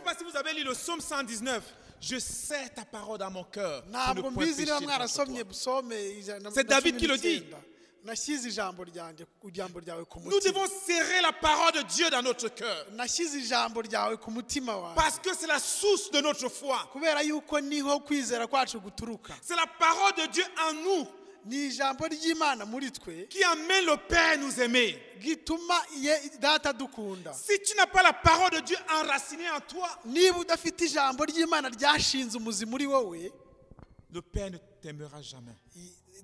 Pas si vous avez lu le psaume 119. Je sais ta parole dans mon cœur pour ne Ntabwo point mbizi pécher niba contre mwarasomye toi. Psaume ijana C'est na David cumi qui le dit. n'icyenda. Nashyize ijambo ryanjye ijambo ryawe ku Nous mutima. devons serrer la parole de Dieu dans notre cœur. Nashyize ijambo ryawe ku mutima wawe. Parce que c'est la source de notre foi. Kubera yuko niho kwizera kwacu guturuka. C'est la parole de Dieu en nous Ni ijambo ry'Imana muri twe qui amène le Père à nous aimer. Gituma ye data dukunda. Si tu n'as pas la parole de Dieu enracinée en toi, Niba udafite ijambo ry'Imana ryashinze umuzi muri wowe, le Père ne t'aimera jamais.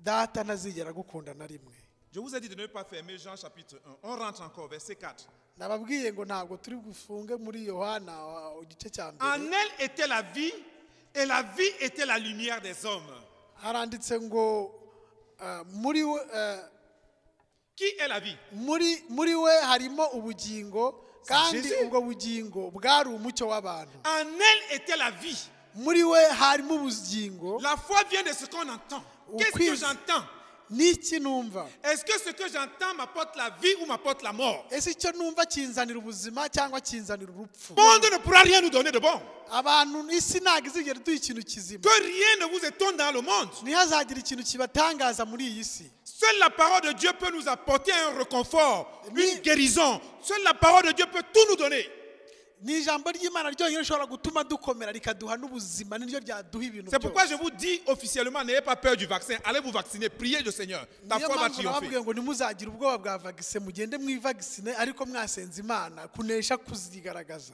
Data ntazigera agukunda na rimwe. Je vous ai dit de ne pas fermer Jean chapitre 1. On rentre encore, verset 4. Nababwiye ngo ntabwo turi bufunge muri Yohana igice cya En mbere. elle était la vie, et la vie était la lumière des hommes. Haranditse ngo muri we Qui est la vie? Muri we harimo ubugingo kandi Jésus. Ubwo bugingo bwari umucyo w'abantu. En elle était la vie. Muri we harimo ubugingo. La foi vient de ce qu'on entend. Qu'est-ce que j'entends? Niki numva? Est-ce que ce que j'entends m'apporte la vie ou m'apporte la mort? Ese icyo numva kinzanira ubuzima cyangwa kinzanira urupfu? Le monde ne pourra rien nous donner de bon. Abantu isi ntabwo izigera iduha ikintu kizima. Que rien ne vous étonne dans le monde. Ntihazagira ikintu kibatangaza muri iyi si. Seule la parole de Dieu peut nous apporter un réconfort, une guérison. Seule la parole de Dieu peut tout nous donner. Ni ijambo ry'Imana ryonyine rishobora gutuma dukomera rikaduha n'ubuzima niryo ryaduha ibintu C'est pourquoi byose. je vous dis officiellement, n'ayez pas peur du vaccin. Allez vous vacciner, priez le Seigneur. Ta Niyo foi va mpamvu triompher. nababwiye ngo ntimuzagire ubwoba bwa vaccin mugende mwivaccine ariko mwasenze Imana kunesha kuzigaragaza.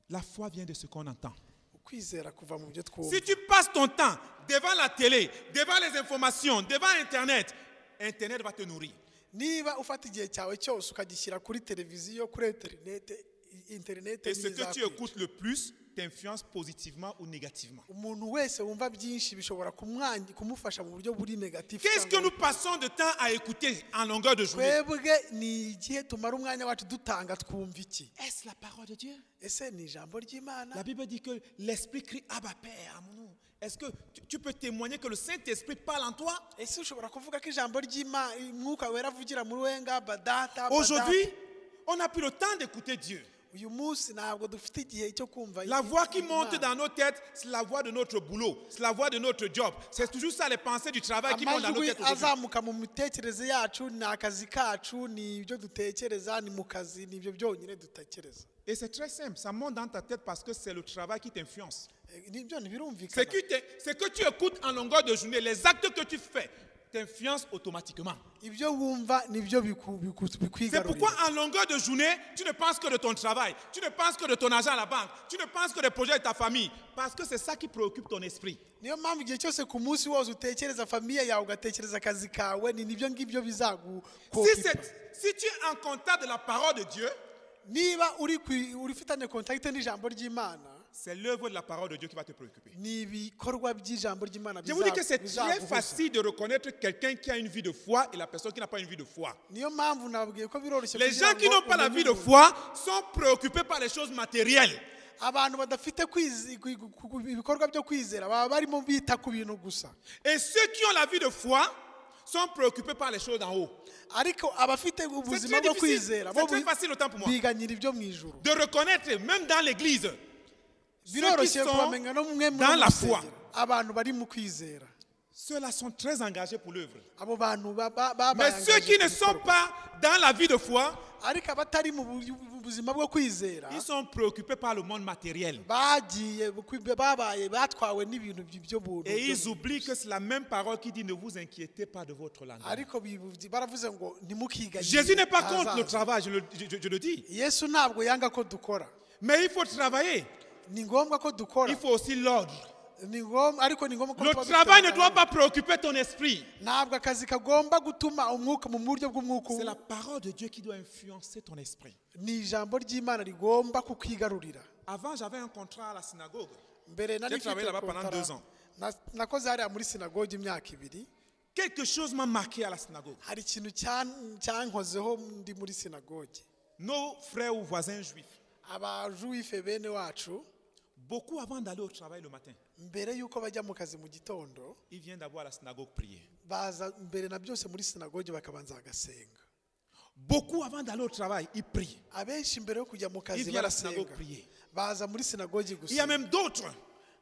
La foi vient de ce qu'on entend. Ukwizera kuva mu byo twumva. Si tu passes ton temps devant la télé, devant les informations, devant Internet, Internet va te nourrir. Niba ufata igihe cyawe cyose ukagishyira kuri televiziyo kuri internet internet Et ce que tu ntizakwica. Écoutes le plus t'influence positivement ou négativement. Umuntu wese wumva byinshi bishobora kumufasha mu buryo buri négatif Qu'est-ce que cyangwa nous passons de temps à écouter en longueur de journée? Twebwe ni igihe tumara umwanya wacu dutanga twumva iki? Est-ce la parole de Dieu? Ese ni ijambo ry'Imana? La Bible dit que l'Esprit crie Abba Père, à mon nom. Est-ce que tu peux témoigner que le Saint-Esprit parle en toi? Ese ushobora kuvuga ko ijambo ry'Imana Umwuka Wera avugira muri we ngo Abba Data, Abba Aujourd'hui, Data? On n'a plus le temps d'écouter Dieu. Uyu munsi ntabwo dufite igihe cyo kumva La voix qui monte Imana. Dans nos têtes, c'est la voix de notre boulot, c'est la voix de notre job. C'est toujours ça, les pensées du travail qui montent dans nos Amajwi têtes aujourd'hui. azamuka mu mitekerereze yacu ni akazi kacu ni ibyo dutekereza ni mu kazi ni ibyo byonyine dutekereza. Et c'est très simple, ça monte dans ta tête parce que c'est le travail qui t'influence. Eh, nibyo ntibirumvikana. Ce que tu écoutes en longueur de journée, les actes que tu fais, t'influencent automatiquement. Ibyo wumva nibyo C'est bikwigarurira. Pourquoi en longueur de journée, tu ne penses que de ton travail, tu ne penses que de ton argent à la banque, tu ne penses que des projets de ta famille, parce que c'est ça qui préoccupe ton esprit. Niyo mpamvu igihe cyose ku munsi wose utekereza famille yawe ugatekereza akazi kawe ni nibyo ngibyo Si, bizagukokipa. Si tu es en contact de la parole de Dieu, Niba uri ufitanye contact n'ijambo ry'Imana, c'est l'œuvre de la parole de Dieu qui va te préoccuper. Ni ibikorwa by'ijambo ry'Imana Je vous dis que c'est très bizaguhuza. Facile de reconnaître quelqu'un qui a une vie de foi et la personne qui n'a pas une vie de foi. Niyo mpamvu nababwiye ko biroroshye Les kugira gens qui ngo n'ont pas la umenye vie de umuntu. Foi sont préoccupés par les choses matérielles. Abantu badafite ibikorwa byo kwizera baba barimo bita ku bintu gusa. Et ceux qui ont la vie de foi sont préoccupés par les choses d'en haut. Ariko abafite ubuzima Très bwo difficile. kwizera C'est bo très facile autant pour moi biganyira ibyo mu ijuru. de reconnaître, même dans l'église, ceux qui Biroroshye sont kubamenya no mwe muri dans la foi. rusengero abantu bari mu kwizera. Ceux-là sont très engagés pour l'œuvre. Abo bantu babaye Mais ceux engagés qui ne ku sont bikorwa. Pas dans la vie de foi, Ariko abatari mu buzima bwo kwizera, ils sont préoccupés par le monde matériel. Bagiye babaye batwawe n'ibintu byo buntu. Et ils oublient que c'est la même parole qui dit: ne vous inquiétez pas de votre lendemain. Ariko baravuze ngo ntimukiganyire Jésus n'est pas contre le ahazaza. Travail, je le dis. Yesu ntabwo yanga ko dukora. Mais il faut travailler. Ni ngombwa ko dukora. Il faut aussi l'ordre. Ni ngombwa ariko ni ngombwa ko Le tuba dufite travail ne doit gahunda. Pas préoccuper ton esprit. Ntabwo akazi kagomba gutuma umwuka mu buryo bw'umwuka. C'est la parole de Dieu qui doit influencer ton esprit. Ni ijambo ry'Imana rigomba kukwigarurira. Avant, j'avais un contrat à la synagogue. Mbere nari J'ai travaillé mfite là-bas pendant kontara. 2 ans. Nakoze hariya muri sinagogi imyaka 2. Quelque chose m'a marqué à la synagogue. Hari ikintu cyankozeho ndi muri sinagogi. Nos frères ou voisins juifs, Abajuwife bene wacu, beaucoup avant d'aller au travail le matin, mbere y'uko bajya mu kazi mu gitondo, ils viennent d'abord à la synagogue prier. Baza mbere na byose muri sinagogi bakabanza bagasenga. Beaucoup avant d'aller au travail, ils prient. Abenshi mbere yo kujya mu kazi Ils viennent à la synagogue barasenga. Prier. Baza muri sinagogi Il y a gusenga. Même d'autres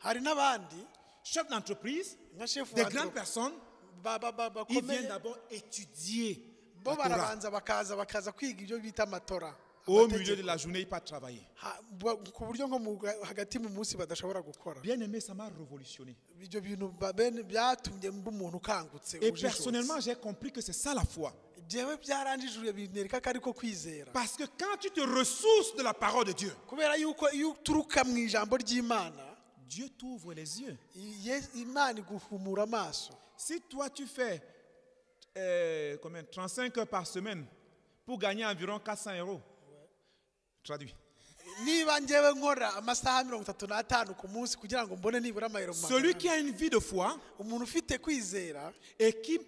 Hari n'abandi chefs d'entreprise, nka shefu des wa grandes personnes, ils bakomeye viennent d'abord étudier bo la Torah. Barabanza bakaza bakaza kwiga ibyo bita amatora Au amategeko. milieu de la journée, ils partent travailler. Ku buryo nko hagati mu munsi badashobora gukora. Bien aimé, ça m'a révolutionné. Ibyo bintu byatumye mba umuntu ukangutse Et ujijutse. personnellement, j'ai compris que c'est ça la foi. Jewe byaranjijuriye binereka ko ariko kwizera. Parce que quand tu te ressources de la parole de Dieu, Kubera yuko iyo uturuka mu ijambo ry'Imana, Dieu t'ouvre les yeux. Imana iguhumura amaso. Si toi, tu fais combien, 35 heures par semaine pour gagner environ 400 euros, traduit. Niba njyewe nkora amasaha 35 ku munsi kugira ngo mbone nibura amayero Celui 400. Qui a une vie de foi Umuntu ufite kwizera et qui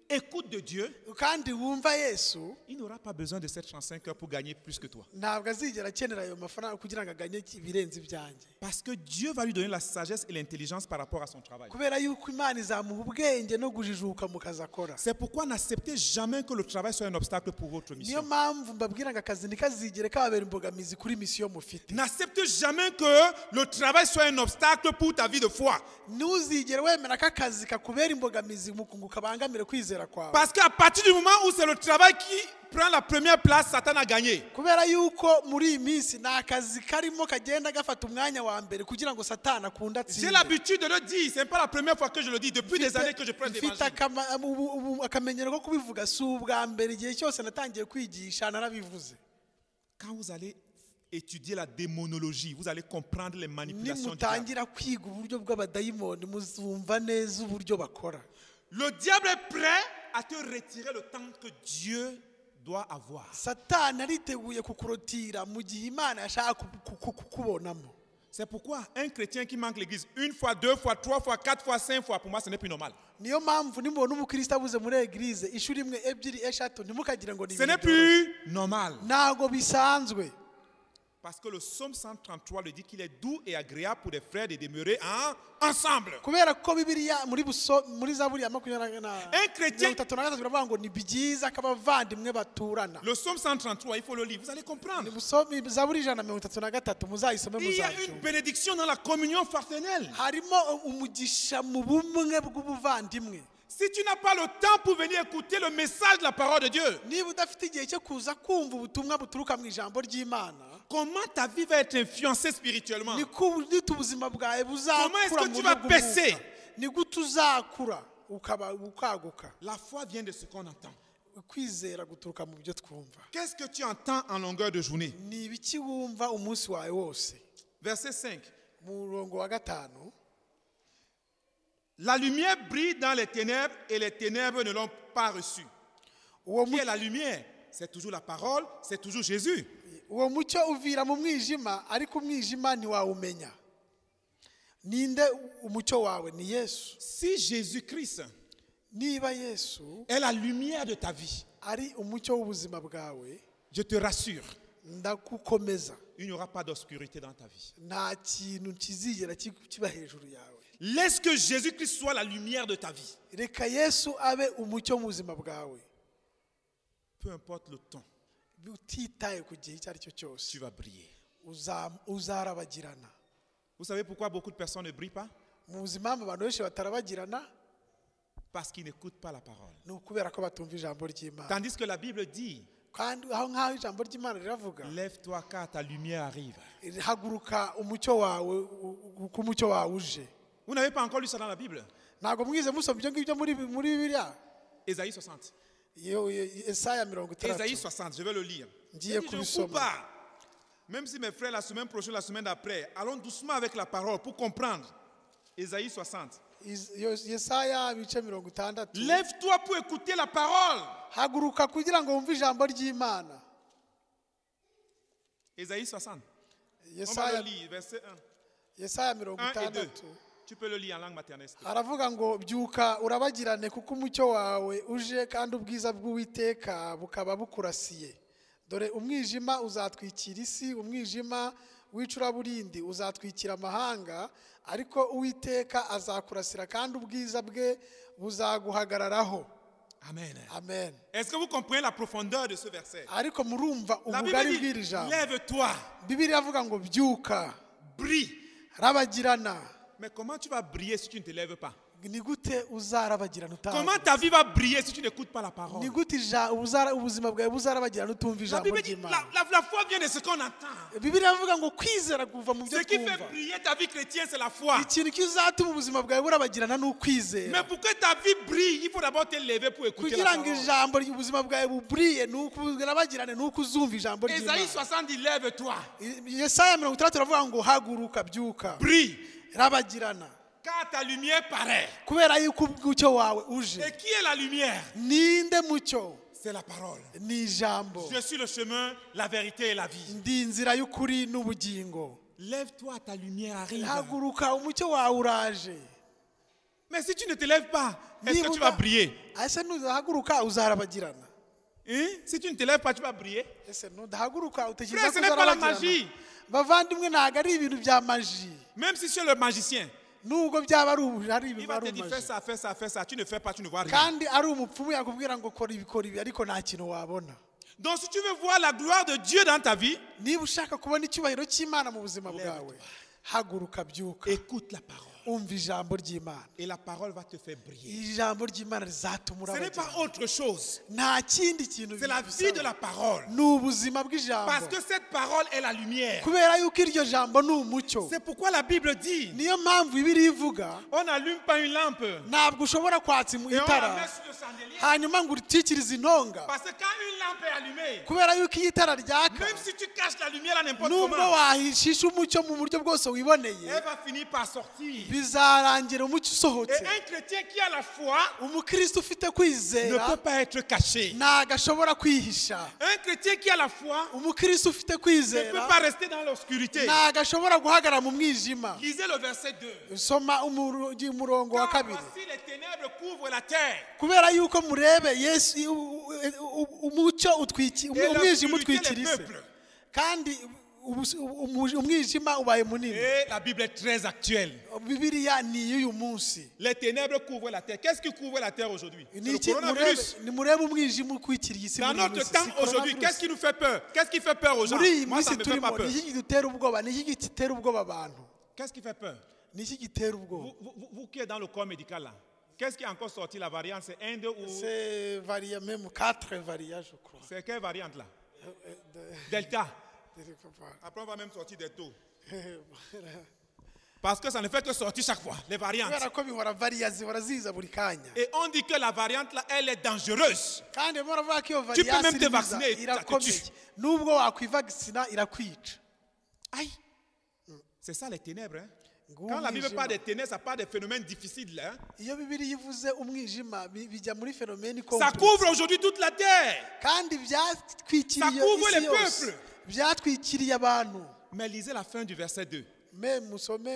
écoute de Dieu, kandi wumva Yesu, il n'aura pas besoin de ces 35 heures pour gagner plus que toi. Ntabwo azigera akenera ayo mafaranga kugira ngo aganye ibirenze ibyanjye. Parce que Dieu va lui donner la sagesse et l'intelligence par rapport à son travail. Kubera yuko Imana izamuha ubwenge no gujijuka mu kazi akora. C'est pourquoi n'acceptez jamais que le travail soit un obstacle pour votre Niyo mission. Mpamvu mbabwira ngo akazi ntikazigere kababera imbogamizi kuri misiyo mufite. N'accepte jamais que le travail soit un obstacle pour ta vie de foi. Ntuzigere wemera ko akazi kakubera imbogamizi mu ngo kabangamire kwizera kwawe. Parce qu'à partir du moment où c'est le travail qui prend la première place, Satan a gagné. Kubera yuko muri iyi minsi ni akazi karimo kagenda gafata umwanya wa mbere kugira ngo Satani akunde J'ai atsinde. L'habitude de le dire, ce n'est pas la première fois que je le dis, depuis des années que je prêche Mfite l'évangile. Akamenyero ko kubivuga si ubwa mbere igihe cyose natangiye kwigisha narabivuze. Quand vous allez étudier la démonologie, vous allez comprendre les manipulations du diable. Nimutangira kwiga uburyo bw'abadayimoni muzumva neza uburyo bakora. Le diable est prêt à te retirer le temps que Dieu doit avoir. Satani ariteguye kukurotira mu gihe Imana yashaka kukubonamo. C'est pourquoi un chrétien qui manque l'église une fois, deux fois, trois fois, quatre fois, cinq fois, pour moi, ce n'est plus normal. Niyo mpamvu nimubona umukristo abuze muri église inshuro imwe ebyiri eshatu ntimukagire ngo ni Ce n'est ibintu byoroshye. Plus normal. Ntabwo bisanzwe. Parce que le psaume 133 le dit qu'il est doux et agréable pour des frères de demeurer ensemble. Kubera ko Bibiliya muri buso muri Zaburi ya makumyabiri na Un chrétien- 33 biravuga ngo ni byiza ko abavandimwe baturana. Le psaume 133, il faut le lire, vous allez comprendre. Ni busome Zaburi 133 muzayisome Il y a une muzabyumva. Bénédiction dans la communion fraternelle. Harimo umugisha mu bumwe bw'ubuvandimwe. Si tu n'as pas le temps pour venir écouter le message de la parole de Dieu, Niba udafite igihe cyo kuza kumva ubutumwa buturuka mu ijambo ry'Imana, comment ta vie va être influencée spirituellement? Niko nite ubuzima bwawe Comment est-ce buzakura que mu tu buryo vas bw'umwuka? Baisser? Ni gute uzakura ukaba ukaguka? La foi vient de ce qu'on entend. Kwizera guturuka mu byo twumva. Qu'est-ce que tu entends en longueur de journée? Ni ibiki wumva umunsi wawe wose? Verset 5. Mu murongo wa 5. La lumière brille dans les ténèbres et les ténèbres ne l'ont pas reçue. Uwo Qui mu- est la lumière? C'est toujours la parole, c'est toujours Jésus. Uwo mucyo uvira mu mwijima ariko umwijima ntiwawumenya. Ninde umucyo wawe? Ni Yesu. Si Jésus-Christ Niba Yesu est la lumière de ta vie, ari umucyo w'ubuzima bwawe, je te rassure, ndagukomeza, il n'y aura pas d'obscurité dans ta vie. Nta kintu kizigera kiba hejuru yawe. Laisse que Jésus-Christ soit la lumière de ta vie. Reka Yesu abe umucyo mu buzima bwawe. Peu importe le temps, Utitaye ku gihe icyo ari cyo cyose, tu vas briller. Uzarabagirana. Vous savez pourquoi beaucoup de personnes ne brillent pas? Muzi impamvu abantu benshi batarabagirana? Parce qu'ils n'écoutent pas la parole. Ni ukubera ko batumva ijambo ry'Imana. Tandis que la Bible dit, Kandi aho nk'aho ijambo ry'Imana riravuga, lève-toi car ta lumière arrive. Haguruka umucyo wawe kuko umucyo wawe uje. Vous n'avez pas encore lu ça dans la Bible? Ntabwo mwize musoma ibyo ngibyo muri Bibiliya? Ésaïe 60. Yesaya mirongo Ésaïe itandatu. 60, je vais le lire. Ngiye Il dit, je ne kubisoma. coupe pas. Même si mes frères, la semaine prochaine, la semaine d'après, allons doucement avec la parole pour comprendre. Ésaïe 60. Yesaya ibice 60. Lève-toi pour écouter la parole. Haguruka kugira ngo wumve ijambo ry'Imana. Ésaïe 60. On va Yesaya le lire, verset 1. Yesaya mirongo 1 et 2. itandatu. Tu peux le lire en langue maternelle, s'il te plaît. Aravuga ngo byuka urabagirane kuko umucyo wawe uje kandi ubwiza bw'Uwiteka bukaba bukurasiye. Dore umwijima uzatwikira isi umwijima w'icuraburindi uzatwikira amahanga ariko Uwiteka azakurasira kandi ubwiza bwe buzaguhagararaho. Amen. Amen. Est-ce que vous comprenez la profondeur de ce verset? Ariko murumva La ubugari Bible bw'iri dit, jambo. lève-toi, Bibiliya iravuga ngo byuka, brille. rabagirana. Mais comment tu vas briller si tu ne te lèves pas? Ni gute uzarabagirana Comment utahagurutse? ta vie va briller si tu n'écoutes pas la parole? Ni gute ubuzima bwawe buzarabagirana utumva La ijambo Bible dit, ry'Imana? la foi vient de ce qu'on entend. Bibiliya iravuga ngo kwizera kuva mu byo Ce qui fait twumva. briller ta vie chrétienne, c'est la foi. Ikintu kizatuma ubuzima bwawe burabagirana ni ukwizera. Mais pour que ta vie brille, il faut d'abord te lever pour écouter la Kugira ngo parole. ijambo ubuzima bwawe buburiye ni uko burabagirane, ni uko uzumva ijambo Ésaïe ry'Imana. 70, lève-toi, Yesaya 60 aravuga ngo haguruka, byuka, brille, rabagirana, car ta lumière paraît. kubera yuko umucyo wawe uje. Et qui est la lumière? Ninde mucyo? C'est la parole. Ni ijambo. Je suis le chemin, la vérité et la vie. Ndi inzira y'ukuri n'ubugingo. Lève-toi, ta lumière arrive. Haguruka, umucyo wawe uraje. Mais si tu ne te lèves pas, est-ce que Niba tu vas uda- briller? Ese nudahaguruka uzarabagirana? Hein? Si tu ne te lèves pas, tu vas briller. Ese nudahaguruka utekereza Frère, ko ce n'est pas la uzarabagirana? magie. Bavandimwe, ntabwo ari ibintu bya maji. Même si tu es le magicien, Nubwo byaba ari ubu ari il ibintu va ari te dire fais umaji. ça, fais ça, fais ça. Tu ne fais pas, tu ne vois rien. Kandi ari umupfumu yakubwira ngo kora ibi, kora ibi, ariko nta kintu wabona. Donc si tu veux voir la gloire de Dieu dans ta vie, Niba ushaka kubona icyubahiro cy'Imana mu buzima bwawe, haguruka, byuka, écoute la parole. Umva ijambo ry'Imana. Et la parole va te faire briller. Ijambo ry'Imana rizatuma Ce n'est urabagirana. pas autre chose. Nta kindi kintu C'est la bisaba. vie de la parole. Ni ubuzima bw'ijambo. Parce que cette parole est la lumière. Kubera yuko iryo jambo ni umucyo. C'est pourquoi la Bible dit, Niyo mpamvu Bibiliya ivuga, on n'allume pas une lampe ntabwo ushobora kwatsa et on la itara met sur le chandelier. hanyuma ngo uritwikirize intonga. Parce que quand une lampe est allumée, Kubera yuko iyo itara ryaka, même si tu caches la lumière à n'importe nubwo comment, wahishisha umucyo mu buryo bwose wiboneye, elle va finir par sortir. bizarangira umucyo Et usohotse. un chrétien qui a la foi Umukristo ufite ne kwizera peut pas être caché. ntabwo ashobora kwihisha. Un chrétien qui a la foi Umukristo ufite ne peut kwizera pas rester dans l'obscurité. ntabwo ashobora guhagarara mu mwijima. Lisez le verset 2. Soma umurongo wa Car kabiri. voici les ténèbres couvrent la terre Kubera yuko murebe Yesu umucyo utwiki et umwijima l'obscurité utwikira les isi, peuples. kandi umwijima ubaye munini. Et la Bible est très actuelle. Bibiliya ni iy'uyu munsi. Les ténèbres couvrent la terre. Qu'est-ce qui couvre la terre aujourd'hui? C'est Ni le iki? coronavirus. Nimurebe umwijima utwikiriye isi Dans muri iyi notre minsi, temps si aujourd'hui, coronavirus. qu'est-ce qui nous fait peur? Qu'est-ce qui fait peur aux gens? Muri iyi Moi, ça minsi ne me fait turimo, pas peur. ni iki gitera ubwoba? Ni iki gitera ubwoba abantu? Qu'est-ce qui fait peur? Ni iki gitera ubwoba? Vous qui êtes dans le corps médical là, qu'est-ce qui est encore sorti? La variante, c'est 1, 2 ou... C'est variant, même 4 variants, je crois. C'est quelle variante là? Delta. De- Après, on va même sortir des taux. Parce que ça ne fait que sortir chaque fois, les variantes. Kubera ko bihora variya zihora ziza buri kanya. Et on dit que la variante là, elle est dangereuse. Kandi barimo baravuga ko iyo Tu peux variyanse même te iri biza vacciner, ça te irakomeye, tue. nubwo wakwivagisina irakwica. Aïe. C'est ça les ténèbres. Hein? Ngo Quand la Bible umwijima. parle des ténèbres, ça parle des phénomènes difficiles. Hein? Iyo Bibiliya ivuze umwijima bijya muri phénomène Ça complexe. couvre aujourd'hui toute la terre. Kandi byatwikiriye Ça couvre isi les yose, peuples. byatwikiriye abantu. Mais lisez la fin du verset 2. Me musome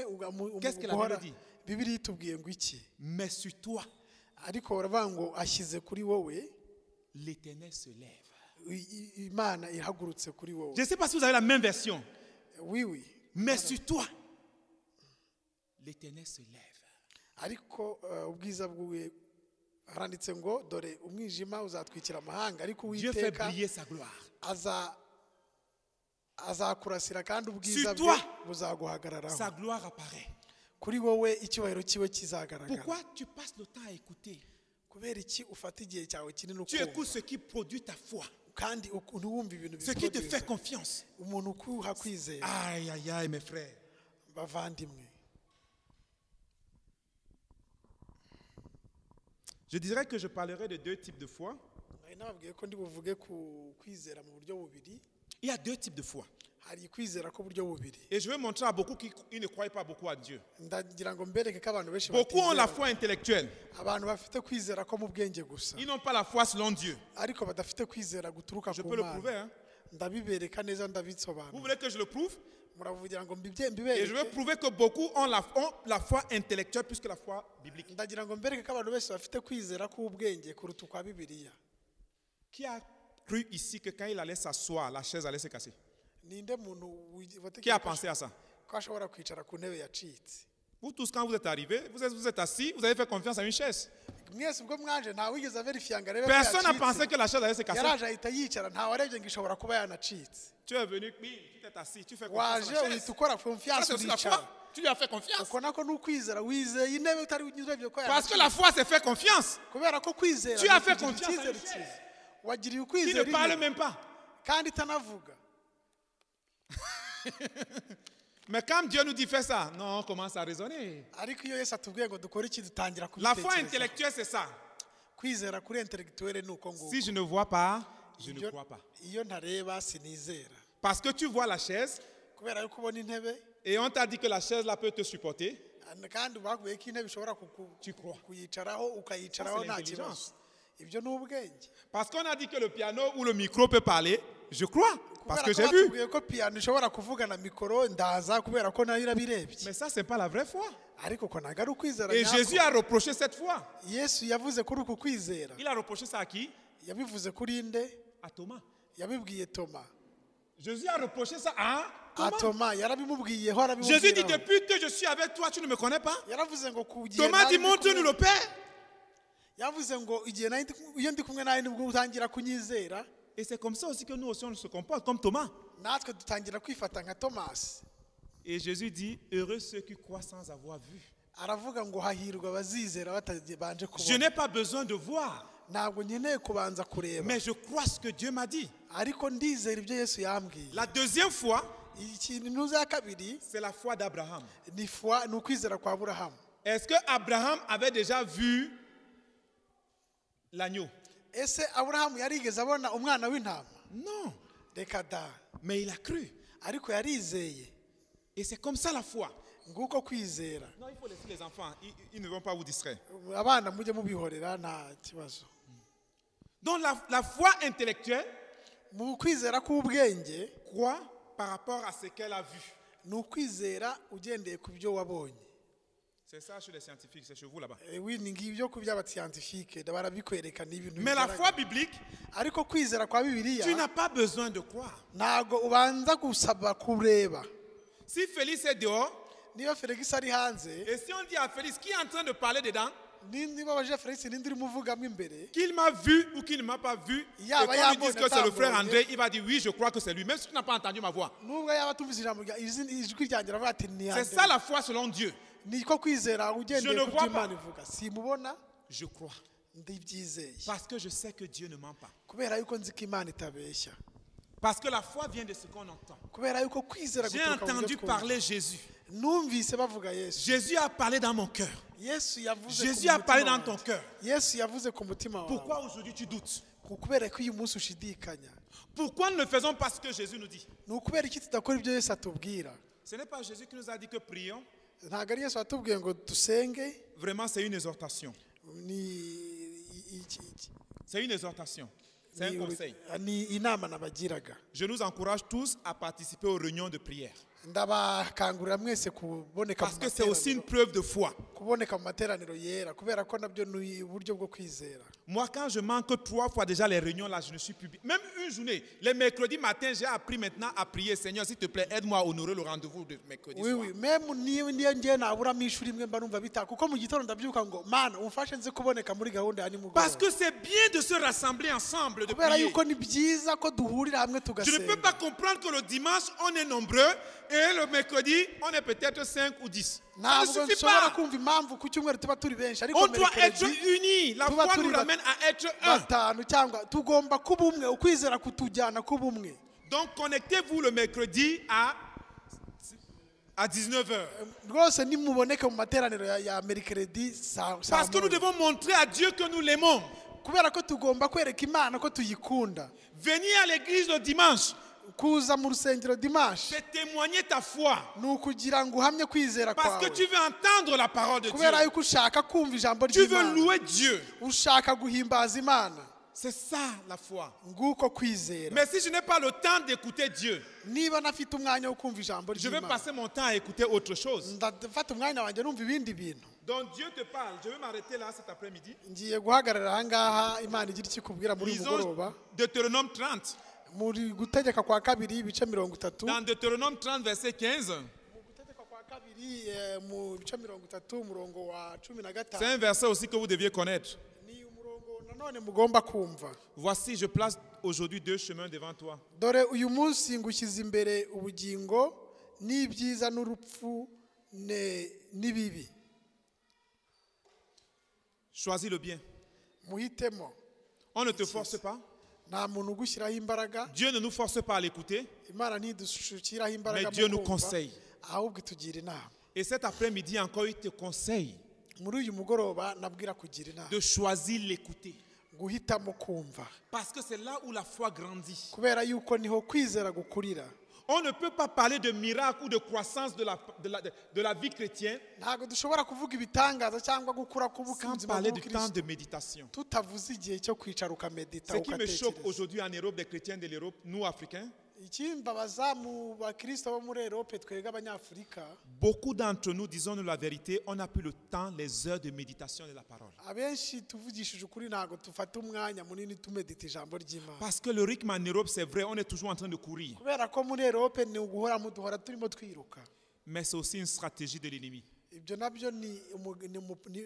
Qu'est-ce que la guhora Bible dit? Bibiliya itubwiye ngo iki? Mais sur toi, Ariko baravuga ngo ashyize kuri wowe, l'Éternel se lève. Imana ihagurutse kuri wowe. Je ne sais pas si vous avez la même version. Oui, oui. Mais sur toi, l'Éternel se lève. Ariko ubwiza bw'uwe haranditse ngo dore umwijima uzatwikira amahanga, ariko Dieu fait Uwiteka briller sa gloire. azakurasira kandi ubwiza Sur bwe toi, buzaguhagararaho. sa gloire apparaît. Kuri wowe icyubahiro cyiwe kizagaragara. Pourquoi tu passes le temps à écouter? Kubera iki ufata igihe cyawe kinini Tu ukumva? écoutes ce qui produit ta foi, Kandi ntiwumve ibintu ce qui te biproduza. fait confiance. Umuntu ukuha kwizera. Aïe, aïe, aïe, mes frères. Bavandimwe. Je dirais que je parlerai de deux types de foi. Nari nababwiye ko ndi buvuge ku kwizera mu buryo bubiri. Il y a deux types de foi. Hari kwizera ko buryo bubiri. Et je vais montrer à beaucoup qui ils ne croient pas beaucoup à Dieu. Ndagira ngo mbereke ko abantu benshi Beaucoup ont la batizera. foi intellectuelle. Abantu bafite kwizera ko mu bwenge gusa, Ils n'ont pas la foi selon Dieu. ariko badafite kwizera guturuka Je ku peux le Mana. prouver. Hein? Ndabibereka neza, Vous ndabisobanura. voulez que je le prouve? Muravugira ngo Et je veux mbibereke. prouver que beaucoup ont la foi intellectuelle plus que la foi biblique. Ndagira ngo mbereke ko abantu benshi bafite kwizera k'ubwenge kuruta ukwa Bibiliya. Qui a cru ici que quand il allait s'asseoir, la chaise allait se casser? Ninde muntu Qui a watekereje pensé à ça? ko ashobora kwicara ku ntebe yacitse? Vous tous, quand vous êtes arrivés, vous êtes assis, vous avez fait confiance à une chaise. Mwese ubwo mwaje nta wigeze averifiya ngo arebe ko Personne n'a yacitse. Pensé que la chaise allait se casser. Yaraje ahita yicara nta warebye ngo ishobora kuba yanacitse. Tu es venu, bim, tu t'es assis, tu fais confiance Waje à la chaise. uhita ukora Ça, confiance c'est aussi la uricara. foi. Tu lui as fait confiance. Uko nako ni ukwizera wizeye intebe utari urebye ko Parce que yanacitse. la foi, c'est faire confiance. Kubera ko kwizera Tu ni as fait ukugirira confiance à icyizere une chaise cyiza wagiriye qui ukwizera ne parle intebe même pas. kandi itanavuga. Mais quand Dieu nous dit fais ça, non, on commence à raisonner. Ariko iyo Yesu atubwiye ngo dukore iki dutangira La foi kubitekereza. Intellectuelle, c'est ça. Kwizera kuri intellectuelle ni uko nguko. Si je ne vois pas, je ne Iyo- crois pas. Iyo ntareba sinizera. Parce que tu vois la chaise Kubera yuko ubona intebe et on t'a dit que la chaise là peut te supporter. Kandi bakubwiye ko intebe ishobora kuku- Tu crois. Kuyicaraho ukayicaraho Ça, c'est nta l'intelligence. kibazo ibyo ni ubwenge. Parce qu'on a dit que le piano ou le micro peut parler, je crois. Parce Kubera que ko j'ai vu. batubwiye ko piyano ishobora kuvuga na mikoro ndaza kubera ko nayo irabirebye. Mais ça, ce n'est pas la vraie foi. Ariko uko ntabwo ari ukwizera Et nyako. Jésus a reproché cette foi. Yesu yavuze kuri uku kwizera. Il a reproché ça à qui? Yabivuze kuri nde? À Thomas. Yabibwiye Toma. Jésus a reproché ça à A Thomas. Toma yarabimubwiyeho Jésus dit, arabimubwiraho. depuis que je suis avec toi, tu ne me connais pas. Yaravuze ngo ku gihe Thomas nari dit, ndi montre-nous kumwe- le Père. Yavuze ngo igihe nari ndi kumwe- iyo ndi kumwe nawe nibwo utangira kunyizera. Et c'est comme ça aussi que nous aussi, on se comporte comme Thomas. Natwe dutangira kwifata nka Tomasi. Et Jésus dit, heureux ceux qui croient sans avoir vu. Aravuga ngo hahirwa abazizera batabanje Je kubona. n'ai pas besoin de voir, Ntabwo nkeneye kubanza kureba mais je crois ce que Dieu m'a dit. Ariko ndizera ibyo Yesu yambwiye. La deuxième foi, ikintu ntuza ya kabiri c'est la foi d'Abraham. Ni foi ni ukwizera kwa Aburahamu. Est-ce que Abraham avait déjà vu l'agneau? Ese Aburahamu yarigeze abona umwana w'intama? Non, Reka da. mais il a cru. Ariko yarizeye. Et c'est comme ça la foi. Nguko kwizera. Non, il faut laisser les enfants, ils ne vont pas vous distraire. Abana mujye mubihorera nta kibazo. Donc la foi intellectuelle Mu kwizera k'ubwenge croit par rapport à ce qu'elle a vu. Ni ukwizera ugendeye ku byo wabonye. C'est ça chez les scientifiques, c'est chez vous là-bas. Eh, oui, ni ngibyo ku by'abascientifique barabikwereka ni ibintu Mais la bigaragara. Foi biblique, Ariko kwizera kwa Bibiliya tu n'as pas besoin de croire. Ntabwo ubanza gusaba kureba. Si Félix est dehors, niba Felix ari hanze et si on dit à Félix qui est en train de parler dedans, ni- niba abajije Felix ninde urimo uvugamo imbere qu'il m'a vu ou qu'il ne m'a pas vu, et Ya, qu'on ya, lui dise bon, que c'est le frère attends, André, il va dire oui, je crois que c'est lui, même si tu n'as pas entendu ma voix. Nubwo yaba atumvise ijambo rya izina- ijwi ryanjye aravuga ati ni C'est André. ça la foi selon Dieu. Niko kwizera ugendeye Je ne ku vois byo Imana pas. ivuga simubona Je crois. Ndibyizeye. Parce que je sais que Dieu ne ment pas. Kubera yuko nzi ko Imana itabeshya. Parce que la foi vient de ce qu'on entend. Kubera yuko kwizera J'ai guturuka mu byo entendu twumva. Parler Jésus. Numvise bavuga Yesu. Jésus a parlé dans mon cœur. Yesu yavuze ku Jésus a parlé mutima dans ton wanjye. Cœur. Yesu yavuze ku mutima wawe. Pourquoi aujourd'hui tu doutes? Ku- kubera ko uyu munsi ushidikanya. Pourquoi nous ne faisons pas ce que Jésus nous dit? Ni ukubera iki tudakora ibyo Yesu atubwira? Ce n'est pas Jésus qui nous a dit que prions. Ntabwo ari Yesu watubwiye ngo dusenge. Vraiment, c'est une exhortation. Ni iki- iki- C'est une exhortation. C'est un ni uru- conseil. Ni inama nabagiraga. Je nous encourage tous à participer aux réunions de prière. Ndabakangurira mwese kuboneka mu Parce que c'est aussi une materaniro- preuve de foi. Kuboneka mu materaniro yera kubera ko nabyo ni uburyo bwo kwizera. Moi, quand je manque trois fois déjà les réunions, là, je ne suis plus bien. Même une journée, les mercredis matin, j'ai appris maintenant à prier. Seigneur, s'il te plaît, aide-moi à honorer le rendez-vous de mercredi Oui, soir. oui, même niyo niyo ngiye naburamo ishuri imwe mba numva bita kuko mu gitondo ndabyuka ngo Mana umfashe nze kuboneka muri gahunda ya nimugoroba. Parce que c'est bien de se rassembler ensemble, de Kubera prier. yuko ni byiza ko duhurira hamwe Je ne peux tugasenga. Pas comprendre que le dimanche, on est nombreux et le mercredi, on est peut-être 5 ou 10. Ça ne Ntabwo suffit nshobora pas. kumva impamvu ku cyumweru tuba turi benshi ariko On doit être mercredi unis. La tuba foi nous turi ba- ramène à être un. Batanu cyangwa tugomba kuba umwe ukwizera kutujyana kuba umwe. Donc, connectez-vous le mercredi à 19h. Rwose nimuboneke mu materaniro ya, ya mercredi saa saa Parce que nous moya. Devons montrer à Dieu que nous l'aimons. Kubera ko tugomba kwereka Imana ko tuyikunda. Venir à l'église le dimanche, kuza mu rusengero dimanche c'est témoigner ta foi. Ni ukugira ngo uhamye kwizera Parce que kwawe tu veux entendre la parole de kubera Dieu. yuko ushaka kumva ijambo Tu veux ry'Imana louer Dieu. ushaka guhimbaza Imana. C'est ça la foi. Nguko kwizera. Mais si je n'ai pas le temps d'écouter Dieu, niba nafite umwanya wo kumva ijambo je vais ry'Imana passer mon temps à écouter autre chose. Ndafata umwanya wanjye numva ibindi bintu. Donc Dieu te parle. Je vais m'arrêter là cet après-midi. Ngiye guhagarara ahangaha Imana igira icyo ikubwira muri uyu Lisons mugoroba. Deutéronome 30. Muri Gutegeka kwa Kabiri ibice 30. Dans Deutéronome 30, verset 15, Mu Gutegeka kwa Kabiri mu bice 30 umurongo wa cumi na C'est gatanu un verset aussi que vous deviez connaître. Ni umurongo nanone mugomba kumva. Voici, je place aujourd'hui deux chemins devant toi. Dore uyu munsi ngushyize imbere ubugingo n'ibyiza n'urupfu n'ibibi. Choisis le bien. Muhitemo. On ne te force pas. Nta muntu ugushyiraho imbaraga. Dieu ne nous force pas à l'écouter. Imana ntidushyiraho imbaraga Mais Dieu mu nous kumva, conseille. Ahubwo itugira inama. Et cet après-midi encore, il te conseille Muri uyu mugoroba nabwira kugira inama de choisir l'écouter. Guhitamo kumva. Parce que c'est là où la foi grandit. Kubera yuko niho kwizera gukurira. On ne peut pas parler de miracle ou de croissance de la vie chrétienne Ntabwo dushobora kuvuga ibitangaza cyangwa gukura sans k'ubuzima parler du temps bw'ubukristo de méditation. tutavuze igihe cyo kwicara ukamedita Ce qui me choque ugatekereza. aujourd'hui en Europe, des chrétiens de l'Europe, nous Africains, Ikimbabaza mu bakristo bo muri Europe twebwe abanyafurika, beaucoup d'entre nous, disons-nous la vérité, on n'a plus le temps, les heures de méditation de la parole. Abenshi tuvugishije ukuri ntabwo dufata umwanya munini tumedita ijambo ry'Imana. Parce que le rythme en Europe, c'est vrai, on est toujours en train de courir. Kubera ko muri Europe ni uguhora duhora turimo twiruka. Mais c'est aussi une stratégie de l'ennemi. Ibyo nabyo ni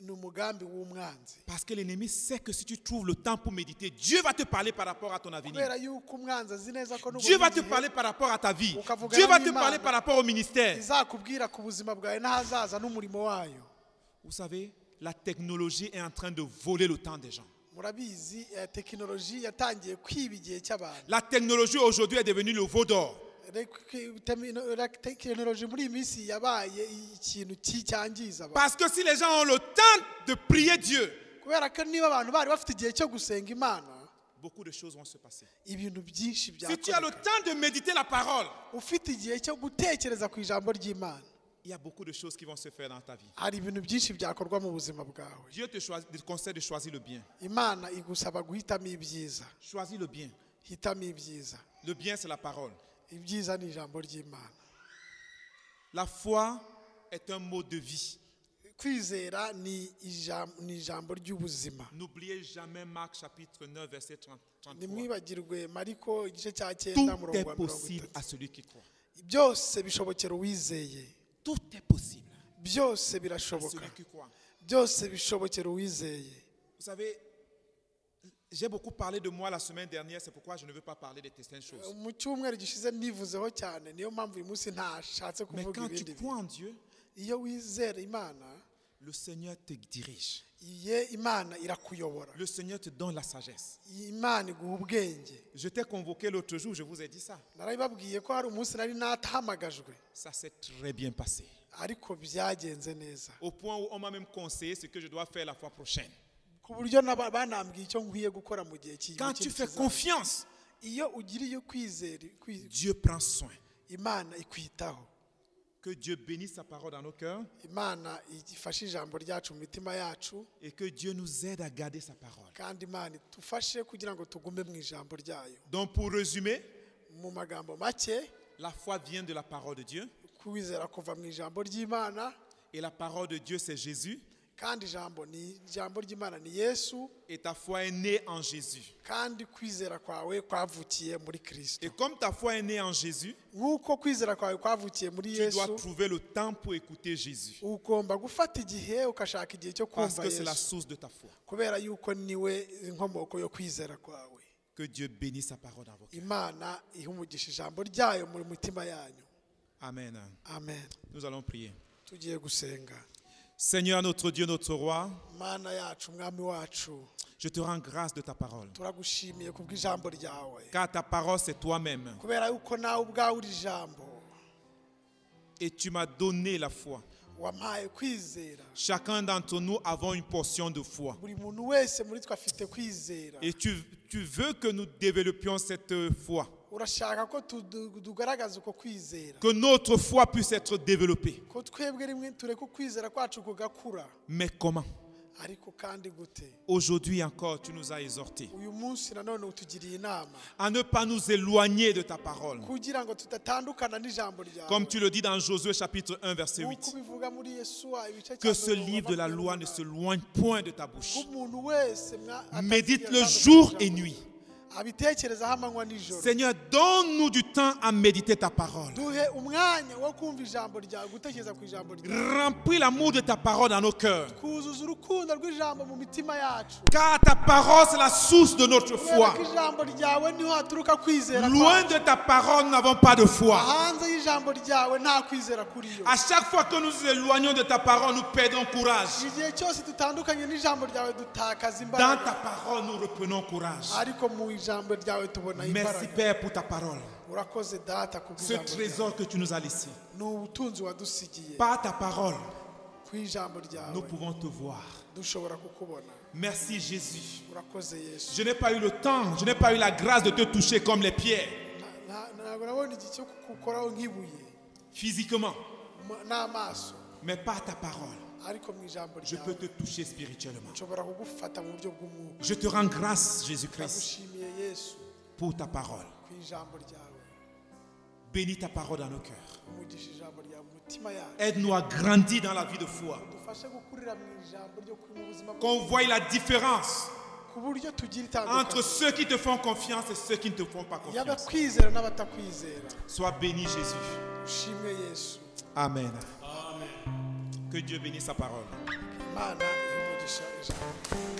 ni umugambi w'umwanzi. Parce que l'ennemi sait que si tu trouves le temps pour méditer, Dieu va te parler par rapport à ton avenir. Kubera yuko umwanzi azi neza ko Dieu va te nubona igihe, parler par rapport à ta vie. Ukavugana Dieu va te n'Imana. parler par rapport au ministère. Izakubwira ku buzima bwawe n'ahazaza n'umurimo wayo. Vous savez, la technologie est en train de voler le temps des gens. Murabizi tekinoloji yatangiye kwiba igihe cy'abantu. La technologie aujourd'hui est devenue le veau d'or. Tekinoloji muri iyi minsi yabaye ikintu cyangiza abantu. Parce que si les gens ont le temps de prier Dieu, Kubera ko niba abantu bari bafite igihe cyo gusenga Imana, beaucoup de choses vont se passer. Ibintu byinshi Si tu as le byakoreka. temps de méditer la parole, Ufite igihe cyo gutekereza ku ijambo ry'Imana, il y a beaucoup de choses qui vont se faire dans ta vie. Hari ibintu byinshi byakorwa mu buzima bwawe. Dieu te conseille de choisir le bien. Imana igusaba guhitamo ibyiza. Choisis le bien. Hitamo ibyiza. Le bien, c'est la parole. Ibyiza ni ijambo ry'Imana. La foi est un mode de vie. Kwizera ni ijambo ry'ubuzima. N'oubliez jamais Marc chapitre 9 verset 33. Ntimwibagirwe Mariko igice cya 9 Tout umurongo est wa possible 30. à celui qui croit. Byose bishobokera uwizeye. Tout est possible Byose à birashoboka. celui qui croit. Byose bishobokera uwizeye. Vous savez, j'ai beaucoup parlé de moi la semaine dernière, c'est pourquoi je ne veux pas parler de certaines choses. Mu cyumweru gishize nivuzeho cyane niyo mpamvu uyu munsi ntashatse Mais kuvuga quand tu ibindi. crois en Dieu, Iyo wizera Imana, le Seigneur te dirige. Iye Imana irakuyobora. Le Seigneur te donne la sagesse. Imana iguha ubwenge. Je t'ai convoqué l'autre jour, je vous ai dit ça. Narabibabwiye ko hari umunsi nari natahamagajwe. Ça s'est très bien passé. Ariko byagenze neza. Au point où on m'a même conseillé ce que je dois faire la fois prochaine. Ku buryo banambwiye icyo nkwiye gukora mu gihe Quand tu fais kizaza. confiance, Iyo ugiriye kwizera, Dieu prend soin. Imana ikwitaho. Que Dieu bénisse sa parole dans nos cœurs Imana ifashe ijambo ryacu mu mitima yacu. Et que Dieu nous aide à garder sa parole. Kandi Imana idufashe kugira ngo tugume mu ijambo ryayo. Donc pour résumer, Mu magambo make, la foi vient de la parole de Dieu kwizera kuva mu ijambo ry'Imana et la parole de Dieu c'est Jésus kandi ijambo ni ijambo ry'Imana ni Yesu et ta foi est née en Jésus. Kandi kwizera kwawe kwavukiye muri Kristo. Et comme ta foi est née en Jésus, Nk'uko kwizera kwawe kwavukiye muri tu dois Yesu, trouver le temps pour écouter Jésus ugomba gufata igihe ukashaka igihe cyo parce kumva que c'est la Yesu source de ta foi. Kubera yuko niwe inkomoko yo kwizera kwawe. Que Dieu bénisse sa parole dans vos cœurs. Imana ihe umugisha ijambo ryayo mu mitima yanyu. Amen. Amen. Nous allons prier. Tugiye gusenga. Seigneur notre Dieu, notre Roi, Mana yacu mwami wacu, je te rends grâce de ta parole. Turagushimiye kubw'ijambo ryawe. Car ta parole, c'est toi-même. Kubera yuko nawe ubwawe uri ijambo. Et tu m'as donné la foi. Wampaye kwizera. Chacun d'entre nous avons une portion de foi. Buri muntu wese muri twe afite kwizera. Et tu veux que nous développions cette foi. Urashaka ko tugaragaza uko kwizera. Que notre foi puisse être développée. Ko twebwe rimwe tureke ukwizera kwacu kugakura. Mais comment? Ariko kandi gute? Aujourd'hui encore, tu nous as exhortés Uyu munsi nanone utugiriye inama à ne pas nous éloigner de ta parole. Kugira ngo tudatandukana n'ijambo ryawe. Comme tu le dis dans Josué chapitre 1, verset Nk'uko 8. ubivuga muri Yesuwa ibice Que cya ce mirongo livre de la loi ne makumyabiri se loigne point de ta bouche. n'umunani. Ko umuntu wese Médite-le atazigera jour atandukana et n'ijambo. nuit. Abitekerezaho amanywa nijoro. Seigneur, donne-nous du temps à méditer ta parole. Duhe umwanya wo kumva ijambo ryawe, gutekereza ku ijambo ryawe. Remplis l'amour de ta parole dans nos cœurs. Kuzuza urukundo rw'ijambo mu mitima yacu. Car ta parole, c'est la source de notre Kubera foi. ko ijambo ryawe niho haturuka kwizera Loin kwacu. de ta parole, nous n'avons pas de foi. Hanze y'ijambo ryawe nta kwizera kuriyo. À chaque fois que nous nous éloignons de ta parole, nous perdons courage. Igihe cyose dutandukanye n'ijambo ryawe dutakaza Dans imbaraga. ta parole, nous reprenons courage. Ariko mu ijambo ryawe tubona Merci imbaraga. Père pour ta parole. Urakoze Data Ce kubw'ijambo ryawe. trésor que tu nous as laissé. Ni ubutunzi wadusigiye. Par ta parole, Ku ijambo ryawe nous pouvons te voir. Dushobora kukubona. Merci Jésus. Urakoze Yesu. Je n'ai pas eu le temps, je n'ai pas eu la grâce de te toucher comme les pierres, Ntabwo nabonye igihe cyo kugukoraho nk'ibuye physiquement, n'amaso, mais par ta parole, ariko mu ijambo je peux ryawe te toucher spirituellement. Nshobora kugufata mu buryo bw'umwuka. Je te rends grâce, Jésus-Christ, Ndagushimiye Yesu pour ta parole. Ku ijambo ryawe. Bénis ta parole dans nos cœurs. Umugisha ijambo ryawe mu mitima yacu. Aide-nous à grandir dans la vie de foi. Dufashe gukurira mu ijambo ryo mu buzima Qu'on voie la différence ku buryo tugira entre itandukanye ceux qui te font confiance et ceux qui ne te font pas confiance. Y'abakwizera n'abatakwizera. Sois béni, Jésus. Ushimwe Yesu. Amen. Que Dieu bénisse sa parole. Imana ihe umugisha ijambo.